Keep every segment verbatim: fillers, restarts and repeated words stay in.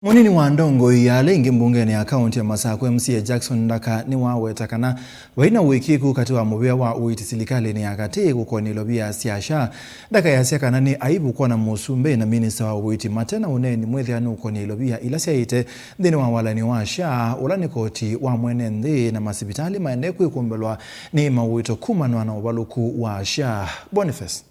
Mũnini wa ndongoi ya ala ingĩ mbungenĩ ya kaũntĩ ya Masakũ, M C A Jackson Ndaka, nĩwaweta kana vai na ũĩkĩĩku katĩ wa mũvĩa wa ũiiti silikalĩnĩ ya katĩ kũkonia ilovia sya SHA. Ndaka easya kana nĩ aivu kwona mũsumbĩ na minista wa ũiiti mate na ũneeni mwĩthĩanu ũkonia ilovia ila syaĩte nthĩnĩ wa walany'o wa SHA, ũla nĩ koti wa mwene nthĩ, na masivitalĩ maendee kwĩkũmbĩlwa nĩ mawĩto kumanwa na ũvalũku wa SHA. Boniface.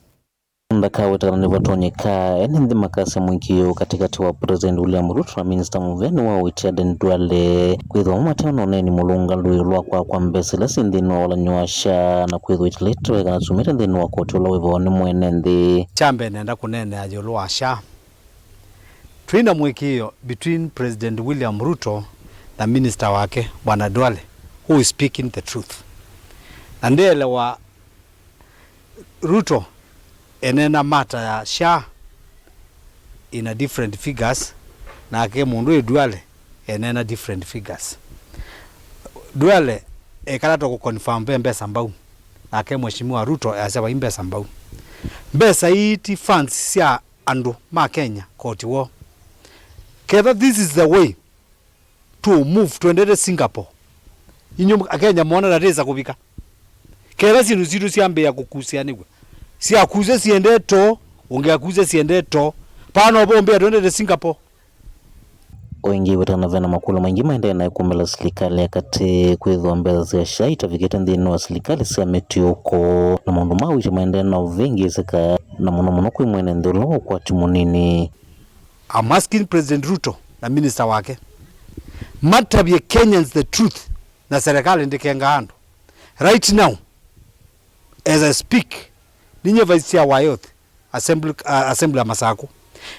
Ndakaweta kana nĩvatonyeka ene nthĩ makasya mũĩkĩĩo katĩkatĩ wa President William Ruto na minista mũvĩanĩ wa ũiiti Aden Duale, kwĩthĩwa mo mate na ũneeni mũlũngalu ĩũlũ wa kwaa kwa mbesa ila syĩ nthĩnĩ wa walany'o wa SHA, na kwĩthĩwa itiletwe kana syumĩte nthĩnĩ wa koti ũla wĩvawa nĩ mwene nthĩ. Kya mbee nenda kũneenea ĩũlũ wa SHA. Twĩ na mũĩkĩĩo between President William Ruto na minista wake, Bwana Duale, who is speaking the truth. Na ndĩelewa Ruto eneena mata ya SHA in a different figures, nake mũndũ wĩ Duale eneena different figures. Duale ekala ta kũconfirm ve mbesa mbau, nake Mheshimiwa Ruto easya vai mbesa mbau. Mbesa ii ti funds sya andũ ma Kenya, koti woo. Ketha this is the way to move, twendete Singapore. Inyu Akenya mwona na tesa kũvika. Ketha syĩndũ sitũ syambĩĩa kũkusĩanĩw'a. Syakusya siendee too, ũngĩ akusya siendee too. Pana ũvombea twendete Singapore. O ĩngĩ, ĩwetana vena makũlyo maingĩ maendee na ĩkũmbĩla silikalĩ ya katĩ kwĩthĩwa mbesa sya SHA itavikĩte nthĩnĩ wa silikalĩ sya mĩtĩ ũko, na maũndũ ma ũiiti maendee na ũvĩngĩĩsĩka, na mũno mũno kwĩ mwene nthĩ ũla wa ũkwati mũnini. I'm asking President Ruto na minister wake matavye Kenyans the truth, na serikali ndĩkenga andũ. Right now, as I speak, ninye vice chair wa youth assembly, uh, assembly ya Masakũ,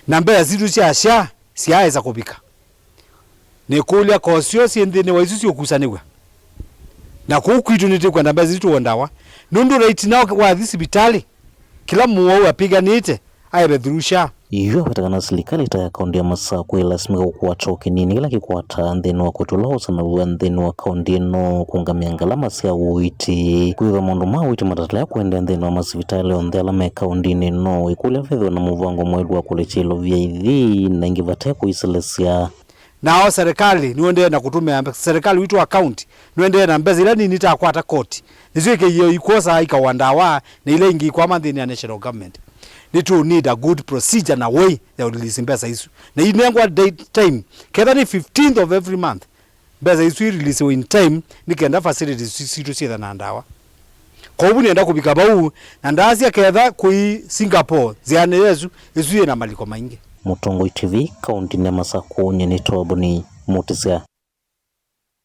na mbesa sitũ sya SHA syaaĩsa kũvika. Nĩkũlya kosyo syĩ nthĩnĩ wa isu siũkusanĩw'a. Na kũu kwitũ nĩtĩkwenda mbesa isu tũwe ndawa. Nũndũ right now wathi sivitalĩ, kĩla mũwau apiganĩte aĩve through SHA. Yu aweta kana silikalĩ ta ya kaũntĩ ya Masakũ ĩlasimĩka kũkwata o kĩnini kĩla kĩkwataa nthĩnĩ wa koti ũla ũsanaw'a nthĩnĩ wa kaũntĩ ĩno kũngamĩa ngalama sya ũiiti. Kwĩthĩwa maũndũ ma ũiiti matatĩlae kũendeea nthĩnĩ wa masivitalĩ onthe ala me kaũntĩnĩ ĩno, ĩkũlya vethĩwe na mũvango mwaĩlu wa kũlĩkya ilovia ithi na ĩngĩ vate kũiselesya. Nao serikali nĩũendee na kũtũmĩa mbe-, serikali witũ wa county nũendee na mbesa ila nini itakwata koti, nĩsyo ikĩie ikwosaa ikawa ndawa, na ila ingĩ ikwama nthĩnĩ ya national government. Nĩtũ need a good procedure na way ya release mbesa isu, na inengwa date time, ketha nĩ fifteenth of every month, mbesa isu ireleasiwe in time, nĩ kenda facilities isu sitũ syĩtha na ndawa. Kwoou nĩenda kũvika vau, na ndasya ketha kwĩ Singapore, nzĩanĩ yesu, ĩsu yĩ na maliko maingĩ. Mũtongoi T V, kaũntĩnĩ ya Masakũ, nyie nĩtawa Boni Mũtĩsya.